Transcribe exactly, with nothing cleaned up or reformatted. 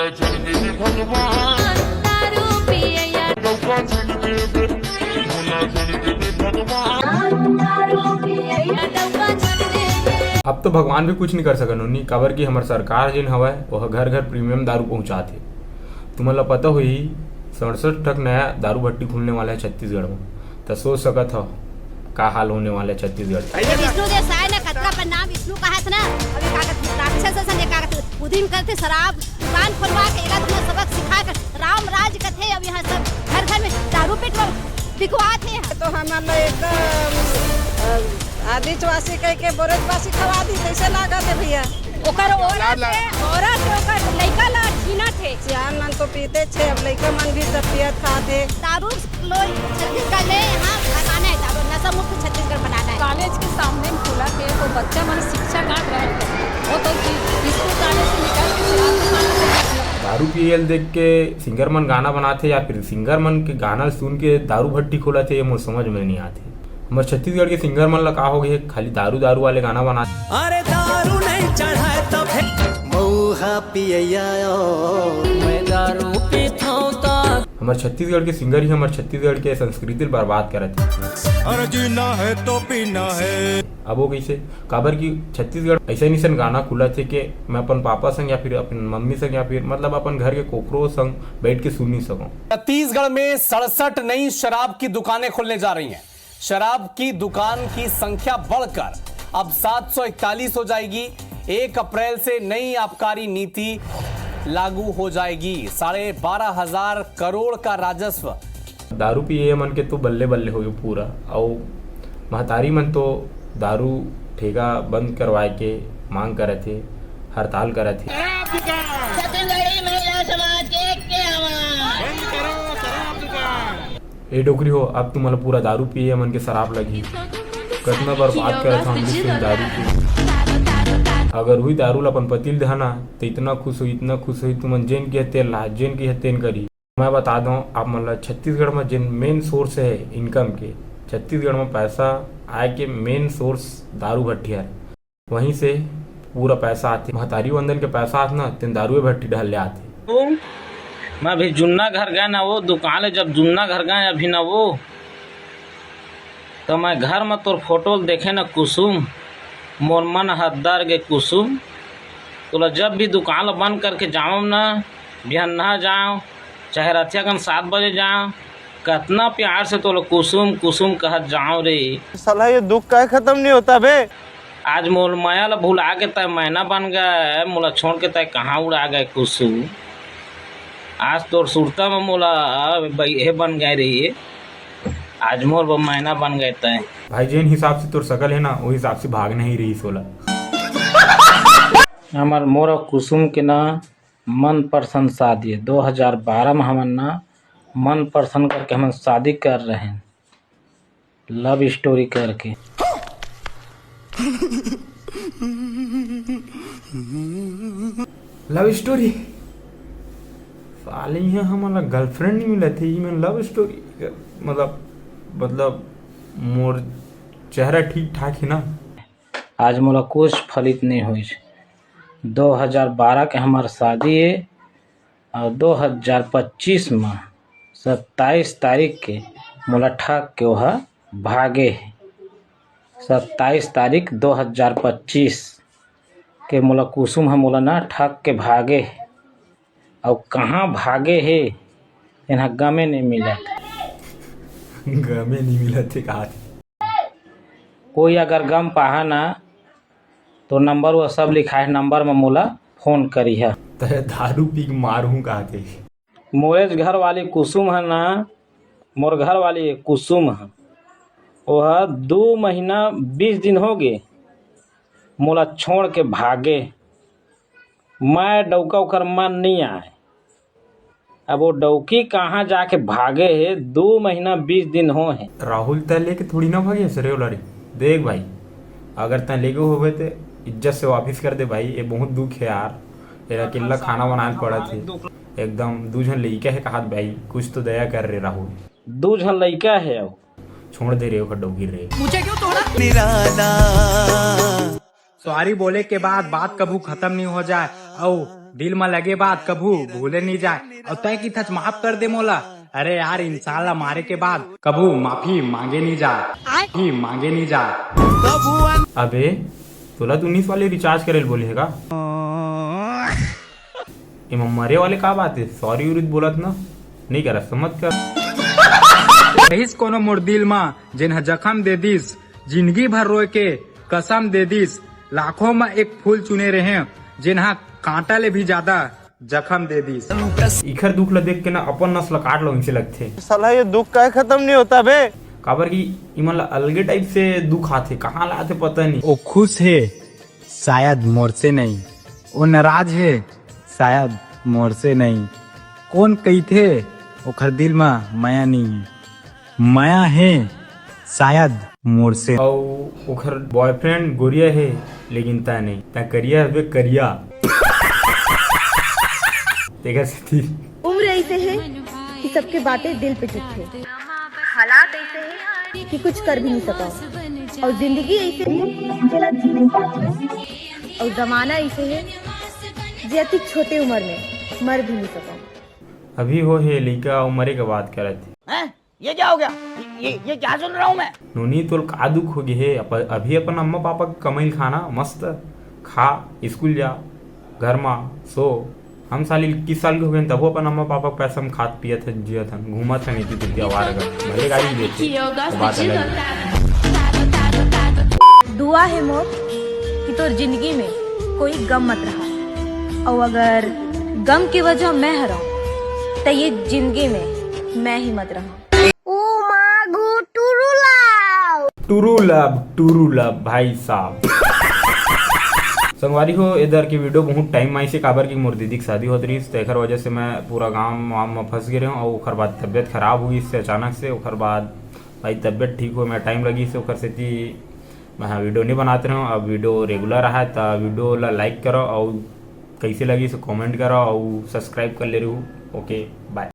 दारू पियैया। अब तो भगवान भी कुछ नहीं कर सकन उन्हीं, काबर कि हमर सरकार जेन हवय, ओह घर घर प्रीमियम दारू पहुंचात हे। तुमन ला पता होही, सड़सठ ठक नया दारू भट्टी खुलने वाला है छत्तीसगढ़ में। त सोच सकत हव, का हाल होने वाला है छत्तीसगढ़। विष्णु देव साय ने खतरा पर नाम विष्णु कहा था ना, अभी कागज राक्षस असन, ये कागज उदिन करते शराब दुकान खोलवा के एला तुमन सबक सिखा के राम राज कथे। अब यहाँ सब घर घर में दारू पेट में बिकवात हे। तो हमन एकदम, अ, आदिचवासी कह के बोरजवासी खवा दी, कैसे लागत है भैया? ओकर औरत है, औरत है, ओकर लइका ला छीनत हे। सियान मन तो पीते छे, अब लइका मन भी सब पियत खात हे। दारू लो छत्तीसगढ़ ले यहाँ बनाना है, दारू नशा मुक्त छत्तीसगढ़ बनाना है। कॉलेज के सामने में खुला थे, तो बच्चा मन शिक्षा का ग्रहण करे, वो तो स्कूल कॉलेज से निकल के शराब दुकान में। दारू पियल देख के सिंगर मन गाना बनाथे या फिर सिंगर मन के गाना सुन के दारू भट्टी खोलथे, ये मोर समझ में नहीं आथे। हमर छत्तीसगढ़ के सिंगर मन ला का हो गए, खाली दारू दारू वाले गाना बना। अरे दारू नहीं चढ़ाए तब मऊहा पियैया ओ। मैं दारू पीथौं त। हमर छत्तीसगढ़ के सिंगर ही हमर छत्तीसगढ़ के संस्कृति ल बर्बाद करत हे। अरे जीना है तो पीना है। अब वो कैसे? काबर कि छत्तीसगढ़ ऐसा नहीं सन गाना खुला थे कि मैं अपन पापा संग या फिर अपन मम्मी संग या फिर मतलब अपन घर के कोकरो संग बैठ के सुन नहीं सकूं। छत्तीसगढ़ में सड़सठ नई शराब की दुकानें खुलने जा रही हैं। शराब की दुकान की संख्या बढ़कर अब सात सौ इकतालीस हो जाएगी। एक अप्रैल से नई आबकारी नीति लागू हो जाएगी। साढ़े बारह हजार करोड़ का राजस्व। दारू पिए मन के तो बल्ले बल्ले हो गए पूरा। अउ महतारी मन तो दारू ठेका बंद करवाए के मांग करत हे, हड़ताल करत हे। छत्तीसगढ़ी महिला समाज के एक के आवाज। ए डोकरी हो, अब तुमन ला पूरा दारू पिए मन के शराब लगही। कतना बर्बाद करत हन हम लोग दारू पी। अगर हुई दारू ला अपन पति ल देहा ना, त इतना खुश होई, इतना खुश होई, तुमन जेन किहा तेन ला, जेन किहा तेन करी। मैं बता दूं आप मन ला, छत्तीसगढ़ में जेन मेन सोर्स है इनकम के, छत्तीसगढ़ में पैसा आए के मेन सोर्स दारू भट्ठी है। वहीं से पूरा पैसा आथे। महतारी वंदन के पैसा आथे ना, तेन दारुए भट्टी डहर ले आथे। मैं अभी जुन्ना घर गए ना वो दुकान ले, जब जुन्ना घर गए अभी ना वो, तो मैं घर में तोर फोटो ल देखे ना कुसुम, मोर मन हद्दर गे कुसुम। तोला जब भी दुकान ल बंद करके जावम ना, बिहन्ना जाव, चाहे रथिया कन सात बजे जाव, कतना प्यार से तोला कुसुम कुसुम कहत जाव रे। साला ये दुख काहे खत्म नहीं होता बे? आज मोर माया ला भुला के तय मैना बन गए, मोला छोड़ के तय कहाँ उड़ा गए कुसुम। आज तोर सुरता में मोला बैहे बन गए रही, आज मोर बर मैना बन गए तय। भाई जेन हिसाब से तोर सकल है ना, वो हिसाब से भागना ही रही सोला। हमर मोर अउ कुसुम के ना मनपसंद शादी हे। दो हजार बारह में हमन ना मनपसंद करके हमन शादी कर रहे हैं, लव स्टोरी करके। लव स्टोरी? साले इहाँ हमन ला गर्लफ्रेंड नहीं मिलत हे, इमन लव स्टोरी मतलब, मतलब मोर चेहरा ठीक ठाक हे ना। आज मोला कुछ फलित नहीं होइस। दो हजार बारह के हमर शादी हे अउ दो हजार पच्चीस म सत्ताईस तारीख के मोला ठग के ओहा भागे हे। सत्ताईस तारीख दो हजार पच्चीस के मोला कुसुम ह मोला ना ठग के भागे हे। अउ कहाँ भागे हे, तेन ह गमे नइ मिलत। गमे नइ मिलत हे कहा थे। कोई अगर गम पाहा ना, तो नंबर वो सब लिखाए हे, नंबर म मोला फोन करिहा। तय दारू पी के मारहूँ कहा थे। मोरेच घर वाली कुसुम ह ना, मोर घर वाली कुसुम ह, ओह दू महीना बीस दिन हो गे, मोला छोड़ के भागे। मैं डौका ओकर मन नहीं आए। अब वो डौकी कहाँ जाके भागे हे, दू महीना बीस दिन हो हे। राहुल, तै लेके थोड़ी ना भागे हस रे ओला रे। देख भाई, अगर तै लेगे होबे ते इज्जत से वापिस कर दे भाई, ये बहुत दुख हे यार। एला अकेल्ला खाना बनाए ल पड़त हे। एकदम दू झन लइका हे कहात भाई, कुछ तो दया कर रे राहुल। दू झन लइका हे अउ। छोड़ दे रे ओकर डौकी रे। मुझे क्यों तोड़ा? निराला। सॉरी बोले के बाद बात कभू खत्म नहीं हो जाए। अउ दिल म लगे बात कभू भूले नी जाय। अउ तय किथच माफ कर दे मोला। अरे यार, इंसान ला मारे के बाद कभू माफी मांगे नी जाय, माफी मांगे नी जाय। अबे, तोला तो उन्नीस वाले रिचार्ज करे ल बोले हे का? एमा मरे वाले का बात हे? सॉरी उरी बोलत ना, नहीं करत समझ कर। रहिस कोनो मोर दिल मा, जेन ह जखम दे दिस, जिंदगी भर रोए के कसम दे दिस। लाखों मा एक फूल चुने रहे, जेन ह कांटा ले भी ज्यादा जखम दे दिस। इखर दुख ल देख के ना अपन नस ल काट लो, इनसे लगथे। साला ये दुख काहे खत्म नहीं होता बे? काबर कि इमन ल अलगे टाइप से दुख आथे, कहाँ ल आथे पता नहीं। ओ खुश हे शायद मोर से नहीं, ओ नाराज हे शायद मोर से नहीं। कोन कहिथे ओखर दिल म मया नहीं हे? मया हे शायद मोर से। अउ ओखर बॉयफ्रेंड गोरिया हे, लेकिन तै नहीं, तै करिया हबे, करिया। तेकर सेती उम्र ऐसे है कि सबके बातें दिल पे चुभते, हालात ऐसे है कि कुछ कर भी नहीं सका, और जिंदगी ऐसे है, और जमाना ऐसे है जे अति छोटे उम्र में मर भी नहीं सका। अभी हो हे लइका, अउ मरे के बात करत हे। हैं? ये क्या हो गया? ये, ये, ये क्या सुन रहा हूँ मैं? नोनी, तोल का दुख हो गे हे? अप-, अभी अपन अम्मा पापा के कमाई ल खाना, मस्त खा, स्कूल जा, घर मा सो। हम साल इक्कीस साल के हो गए, तबो अपन अम्मा पापा के पैसा में खात पियत हन, जियत हन, घूमत हन इति तिति आवारा कर। भले गाली देथे, तो बात अलग हे। दुआ हे मोर कि तोर जिंदगी में कोई गम मत रहा, और अगर गम की वजह मैं हरव, त ये जिंदगी में मैं ही मत रहा। ओ मागो टुरुला। True love, true love, भाई साहब। संगवारी हो, एदर के video बहुत time आइस हे, काबर कि मोर दीदी के शादी होत रहिस, त एखर वजह से मैं पूरा गांव वाम में फंस गे रहेंव, अउ ओखर बाद तबियत खराब होइस हे अचानक से। ओखर बाद भाई तबियत ठीक होए में time लगिस हे, ओखर सेती मैं हा video नहीं बनात रहेंव। अब video regular आए त video ला like करो, अउ कैसे लगिस हे comment करो, अउ subscribe कर ले रहू। OK, bye।